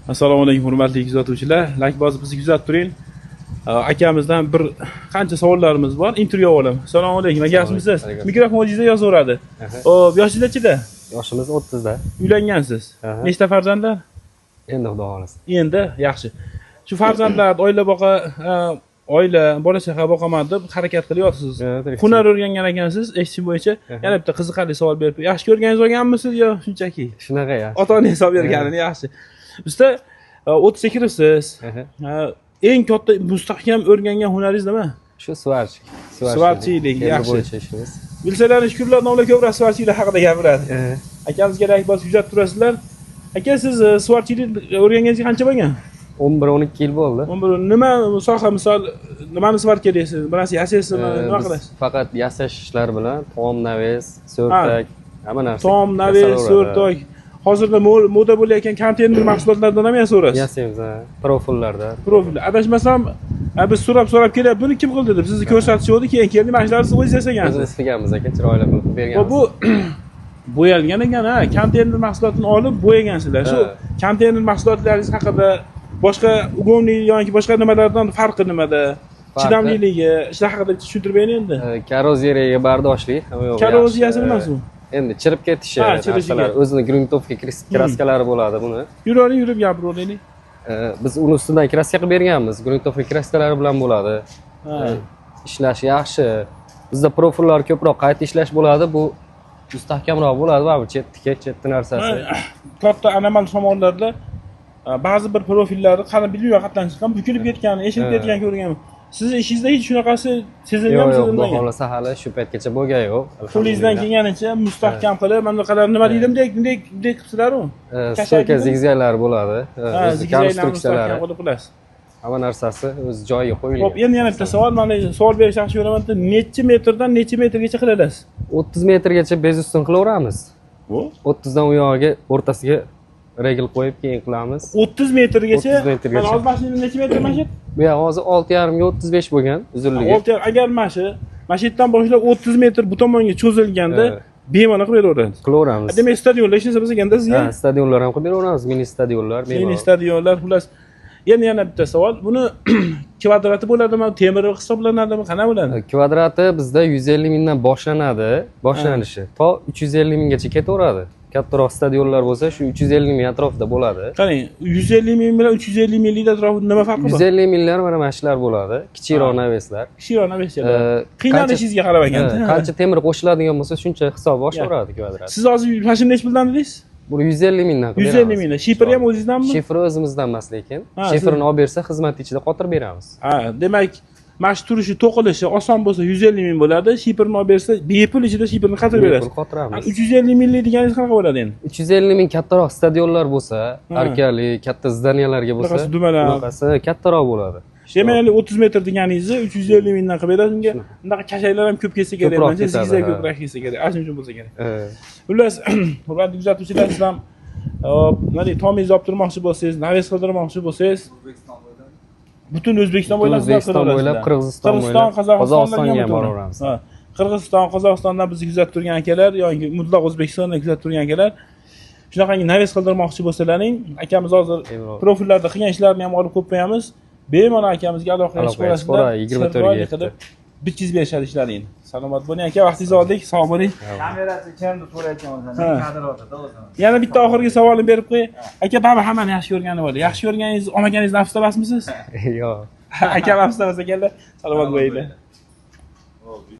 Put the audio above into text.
Assalomu alaykum, hurmatli kuzatuvchilar. Layk bosib bizni kuzatib turing. Akamizdan bir qancha savollarimiz bor, intervyu olaman. Assalomu alaykum, aka, yaxshimisiz? Mikrofon o'zingizda yozaveradi. Xo'p, yoshingiz nechida? Yoshimiz 30 da. Uylangansiz? Nechta farzandlar? Endi xudo xohlasa. Endi yaxshi. Shu farzandlar, oila boqa, oila, bola chaqa boqaman deb harakat qilyapsiz. Hunar o'rgangan ekansiz, eshitishim bo'yicha. Yana bitta qiziqarli savol berib, yaxshi ko'rganingiz olganmisiz yo shunchaki? Shunaqa yaxshi. Ota-ona hisob berganini yaxshi. Usta, 30ga kiribsiz. Eng katta mustahkam o'rgangan hunaringiz nima? Shu svarchik. Svarchilik, yaxshi. Bilsalaringiz, shukurlar, nomlar ko'proq svarchilik haqida gapiradi. Akamizga layk bosib kuzatib turasizlar. Aka, siz svarchilik o'rganganingizga qancha bo'lgan? 11-12 yil bo'ldi. 11. Nima soha, misol, nimani svarka deysiz? Bir narsa yasaysizmi, nima qilasiz? Faqat yasash ishlari bilan tom, naves, so'rtak, hamma narsa. Tom, naves, so'rtak. Hozirda moda bo'layotgan konteyner mahsulotlardan ham yasaverasiz. Yasaymiz, profillarda. Profil. Adashmasam, biz so'rab-so'rab kelyapti, buni kim qildi deb sizni ko'rsatishdi, keyin keldi, mana shularni siz o'zingiz yasagansiz. O'zimiz qilganmiz aka, chiroyli qilib berganmiz. Bu bo'yalgan ekan, ha, konteyner mahsulotini olib bo'yagansizlar. Shu konteyner mahsulotlaringiz haqida boshqa ugomli yoki boshqa nimalardan farqi nimada? Chidamliligi, shular haqida tushuntirib bering endi. Korroziyaga bardoshli, hamma yo'q. Korroziyasi nimasi u? Endi chirib ketishi, narsalar, o'zini gruntovka kraskalari bo'ladi buni. Yuravering, yurib gapiravering. Biz uni ustidan kraska qilib berganmiz, gruntovka kraskalari bilan bo'ladi. Ishlash yaxshi. Bizda profillar ko'proq qayta ishlash bo'ladi, bu mustahkamroq bo'ladi va bu chetni narsasi. Katta anomal shamollalarda ba'zi bir profillarni qani bilmayman qayerdan chiqqan, bukilib ketgan, eshilib ketgan ko'rganman. Sizni ishingizda hech shunaqasi sezilganmi, sezilmagan? Yo'q, xudo xohlasa hali shu paytgacha bo'lgan yo'q. Qo'lingizdan kelganicha mustahkam qilib, mana bunaqalar nima deydi, bunday qilibsizlar-u. Stoyka zigzaglar bo'ladi. O'zi konstruksiyalari qilib qilasiz. Hamma narsasi o'z joyiga qo'yilgan. Xo'p, endi yana bitta savol, mana savol berish yaxshi ko'raman. Necha metrdan necha metrgacha qila olasiz? 30 metrgacha bez ustun qilaveramiz. Bu 30 dan u yog'iga o'rtasiga regl qo'yib keyin qilamiz. 30 metrgacha. Mana hozir mashina necha metr mashina? Bu yoq hozir 6.5 ga 35 bo'lgan uzunligi. 6.5 agar mana shu yerdan boshlab 30 metr bu tomonga cho'zilganda bemalol qilib beraveramiz. Qilaveramiz. Demak, stadionlar ishlasa bo'lsa ekanda sizga? Ha, stadionlar ham qilib beraveramiz, mini stadionlar, bemalol. Mini stadionlar, xullas. Endi yana bitta savol, buni kvadrati bo'ladimi, temiri hisoblanadimi, qana bo'ladi? Kvadrati bizda 150 mingdan boshlanadi, boshlanishi. To 350 minggacha ketaveradi. Kattaroq stadionlar bo'lsa, shu 350 ming atrofida bo'ladi. Qarang, 150 ming bilan 350 minglik atrofida nima farqi bor? 150 minglar mana shular bo'ladi, kichikroq naveslar. Kichikroq naveslar. Qiynalishingizga qarab ekan. Qancha temir qo'shiladigan bo'lsa, shuncha hisob oshaveradi kvadrat. Siz hozir mashina necha puldan dedingiz? Buni 150 mingdan qilib beramiz. 150 mingdan. Shifri ham o'zingizdanmi? Shifri o'zimizdan emas, lekin shifrini olib bersa, xizmat ichida qotirib beramiz. Ha, demak, mana shu turishi, to'qilishi oson bo'lsa 150 ming bo'ladi, shifrini olib bersa, bepul ichida shifrini qotirib berasiz. Bepul qotiramiz. 350 minglik deganingiz qanaqa bo'ladi endi? 350 ming kattaroq stadionlar bo'lsa, arkali, katta zdaniyalarga bo'lsa, bunaqasi kattaroq bo'ladi. Demak, 30 metr deganingizni 350 mingdan qilib berasiz unga. Bunaqa kashaklar ham ko'p kelsa kerak, menimcha zigzag ko'proq kelsa kerak. Ana shuning uchun bo'lsa kerak. Xullas, hurmatli kuzatuvchilar, siz ham nima deydi, tomingizni olib turmoqchi bo'lsangiz, naves qildirmoqchi bo'lsangiz, butun O'zbekiston bo'ylab, Qirg'iziston bo'ylab, Qozog'istonga ham boraveramiz. Qirg'iziston, Qozog'istondan bizni kuzatib turgan akalar yoki mutlaq O'zbekistondan kuzatib turgan akalar shunaqangi naves qildirmoqchi bo'lsalaring, akamiz hozir profillarda qilgan ishlarini ham olib qo'yib qo'yamiz. Bemalol akamizga aloqaga chiqib olasizlar. 24 ga bitkazib berishadi ishlaringni. Salomat bo'ling aka, vaqtingizni oldik. Sog' bo'ling. Kamerachi kimni so'rayotgan bo'lsam, kadr otadi o'zim. Yana bitta oxirgi savolimni berib qo'yay. Aka, baribir hammani yaxshi ko'rgani bo'ladi. Yaxshi ko'rganingiz, olmaganingizni afsusda emasmisiz? Yo'q. Akam afsusda emas ekanlar. Salomat bo'linglar.